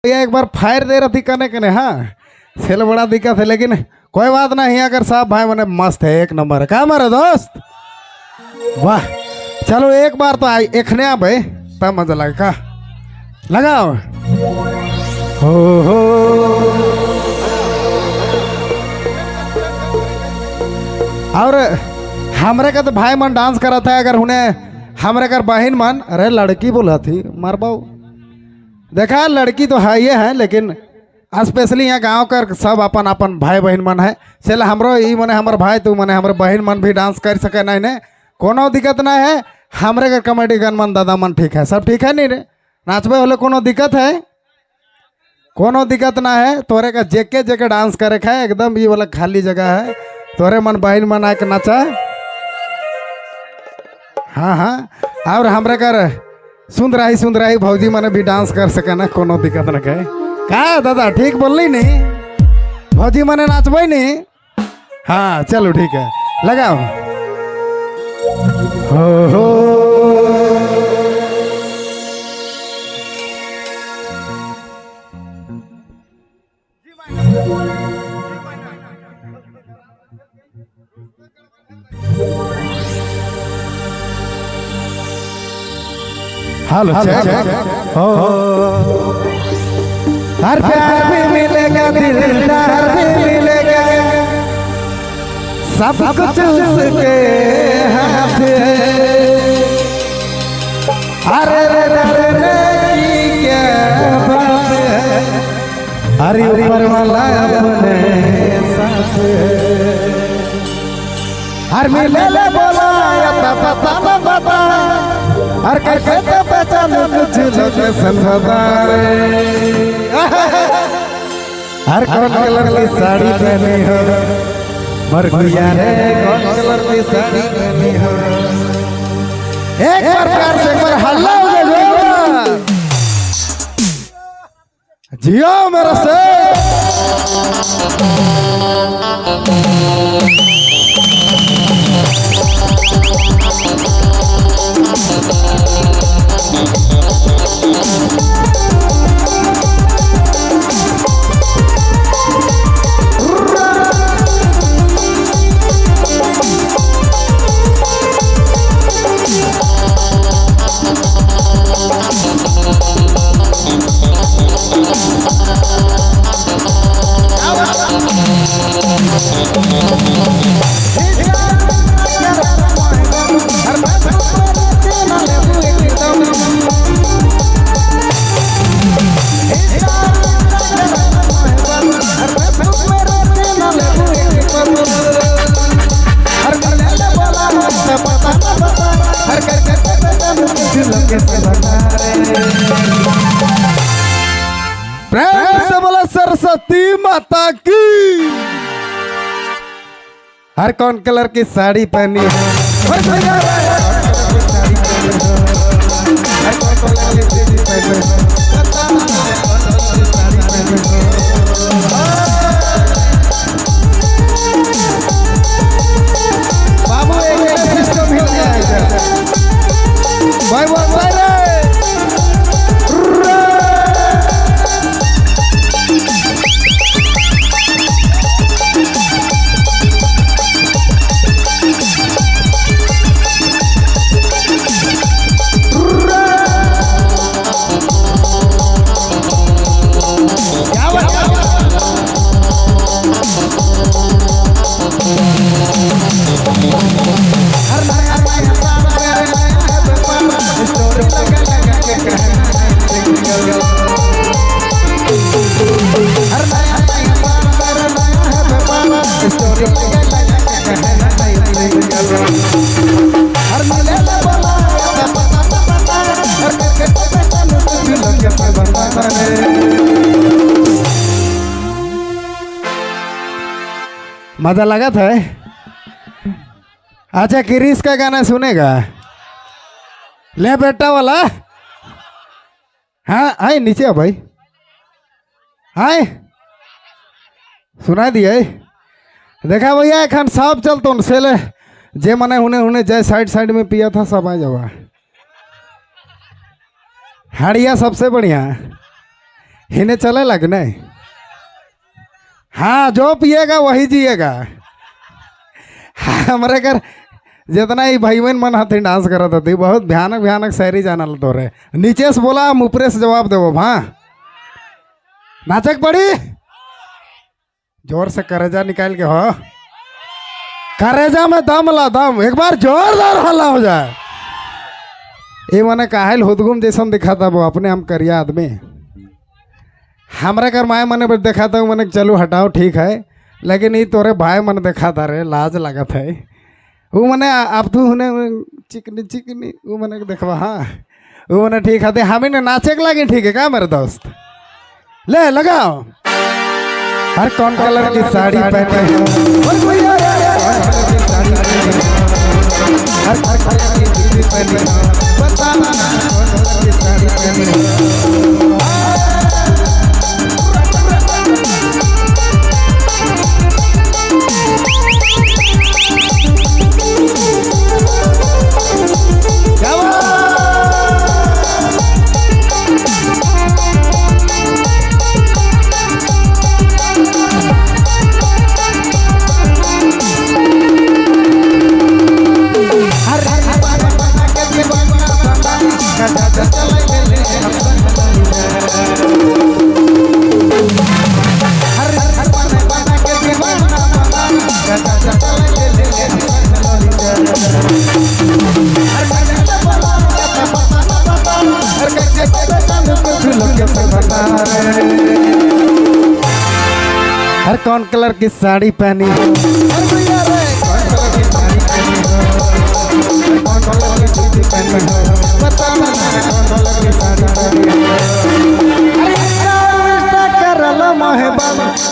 भैया एक बार फायर दे रही थी कने कने। हाँ सेल बड़ा दिक्कत है, लेकिन कोई बात नहीं, अगर साहब भाई मने मस्त है, एक नंबर है। का मारे दोस्त, वाह। चलो एक बार तो आई एखने आ भाई, तब मजा लगे। का लगाओ हो। और हमरे का तो भाई मन डांस करा था, अगर उन्हें हमरे कर बहन मन, अरे लड़की बोला थी मार बाऊ, देखा लड़की तो है ये है, लेकिन स्पेशली यहाँ गांव कर सब अपन अपन भाई बहन मन है। चल हमरो ई मने हमर भाई तो मने हमर बहन मन भी डांस कर सके, नहीं ने कोनो दिक्कत नहीं है। हमरे का कमेडी गन मन दादा मन ठीक है, सब ठीक है। नहीं रे नाचबे होले कोनो दिक्कत है? कोनो दिक्कत ना है। तोरे का जेके जेके डांस करे है एकदम ये वाला खाली जगह है, तोरे मन बहन मन आके नाचा। हाँ हाँ, और हमरे कर सुंदराही सुंदराही भौजी मने भी डांस कर सके ना, कोनो दिक्कत ना है। का दादा ठीक बोल नहीं? भौजी मने नाचबे नहीं? हाँ चलो ठीक है, लगाओ हो। हेलो हो, हर प्यार भी मिलेगा, दिलदार भी मिलेगा, सब कुछ उसके हाथ है। अरे रे डरने की क्या बात है, अरे ऊपर वाला अपने साथ है। हर मिले ले बोला पता बता, हर करके तो पहचान कुछ लोग संभवारे। हर कौन कलर की साड़ी पहनी हो मरगुया रे, कौन कलर की साड़ी पहनी हो। एक बार प्यार से एक बार हल्ला हो जाए। जियो मेरा से। प्रेम से बोला सरस्वती माता की। हर कौन कलर की साड़ी पहनी है, बाबू एक सिस्टम हिल गया है भाई, बोलता रे। मजा लगा था। अच्छा किरीश का गाना सुनेगा? ले बेटा वाला। हाँ आए नीचे आ भाई, आए सुना दिए। देखा भैया एखन सब चलतो सेले जे मने हुने हुने जाए साइड साइड में पिया था सब आ जावा। हाड़िया सबसे बढ़िया। हिने चले लग नहीं। हाँ, जो पिएगा वही जिएगा। हमारे घर जितना ही भाई बहन मन हथी डांस करत हथी, बहुत भयानक भयानक शायरी जानल तोरे। नीचे से बोला, हम ऊपरे से जवाब देवो। हाँ, नाचक पड़ी जोर से, करेजा निकाल के हो, करेजा में दम ला दम, एक बार जोरदार हल्ला हो जाए। ये मने काहेल हुदगुम जैसन दिखाता वो अपने, हम करिया आदमी। हमरा कर माए मने पर देखा था, मने चलो हटाओ ठीक है, लेकिन ये तोरे भाई मन देखा था रे, लाज लागत है। वो मने अब तू हुने चिकनी चिकनी वो मने देखवा। हाँ, वो मने ठीक है, हमें ने नाचे के लागे ठीक है का मेरे दोस्त। ले लगाओ। हर कौन कलर की साड़ी पहने हो, हर कलर की जूती पहने हो, बताना कौन कलर की साड़ी पहने हो। हर कौन कलर की साड़ी पहनी हो, कौन कलर की जूती पहनी हो, बताना कौन कलर की साड़ी पहनी हो।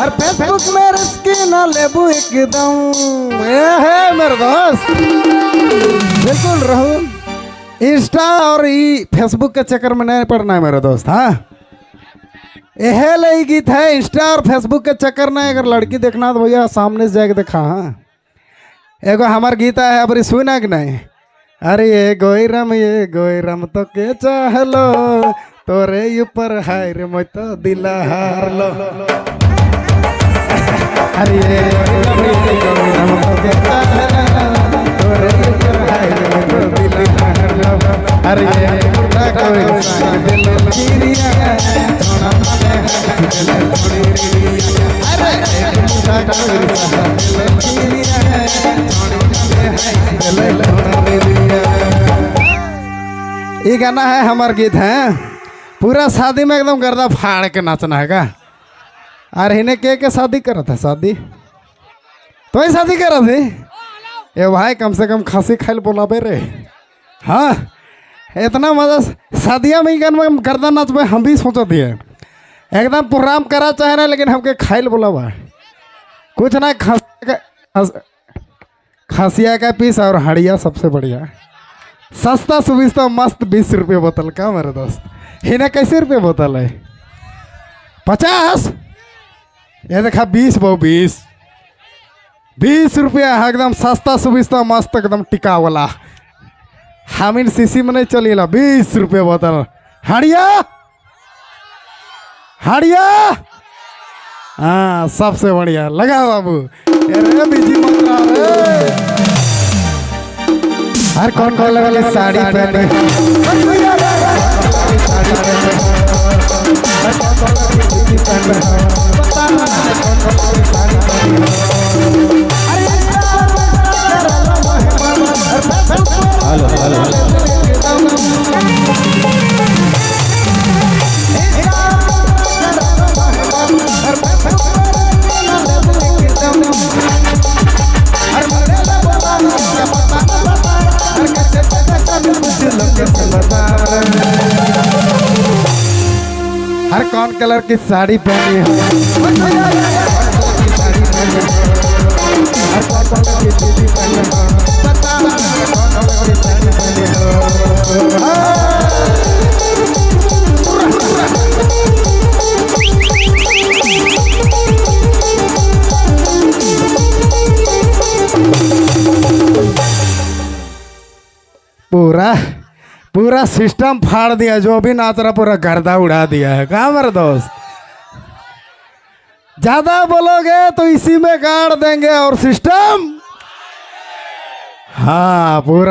अरे फेसबुक में रिस्क ना लेबू एकदम। ये है मेरे दोस्त, बिल्कुल रहू इंस्टा और ई फेसबुक के चक्कर में नहीं पड़ना है मेरे दोस्त। हाँ, यह ले गीत है, इंस्टा और फेसबुक के चक्कर नहीं। अगर लड़की देखना तो भैया सामने से जाके देखा। हाँ, एगो हमार गीता है, अब सुना कि नहीं? अरे ये गोईरम तो के चाहलो, तोरे ऊपर हाय रे मैं तो दिला हार लो। अरे ये गोईरम तो के चाहलो, तोरे ऊपर हाय रे मैं तो दिला हार लो। अरे ये कोई संग दिल किरिया, थोड़ा मने दिल थोड़ी रिया। अरे कोई संग दिल किरिया, थोड़ी मने दिल थोड़ी रिया। ये गाना है हमार गीत है, पूरा शादी में एकदम गर्दा फाड़ के नाचना है का। अरे इन्हें के शादी करा था, शादी तो ही शादी करा थी ए भाई, कम से कम खांसी खाइल बोलाबे रे। हाँ, इतना मजा शादियाँ में गाना में गर्दा नाच में हम भी सोचा दिए एकदम प्रोग्राम करा चाहे ना, लेकिन हमके खाइल बोलाबा कुछ ना। खासिया का पीस और हड़िया सबसे बढ़िया, सस्ता सुविस्ता मस्त, 20 रुपये बोतल का मेरे दोस्त। हिना कैसे रुपये बोतल है? 50। ये देखा 20 बहु 20 रुपया है, एकदम सस्ता सुविस्ता मस्त एकदम टिका वाला। हम इन शीशी में नहीं चलिए, 20 रुपये बोतल। हड़िया हड़िया, हाँ सबसे बढ़िया लगा बाबू। अरे बिजी मत रहो। हर कौन कलर की साड़ी पहने, हेलो हेलो। हर कौन कलर की साड़ी पहनी हो, पूरा पूरा पूरा सिस्टम फाड़ दिया, जो भी नाच रहा पूरा गर्दा उड़ा दिया है। कहा मेरे दोस्त, ज्यादा बोलोगे तो इसी में गाड़ देंगे और सिस्टम, हाँ पूरा।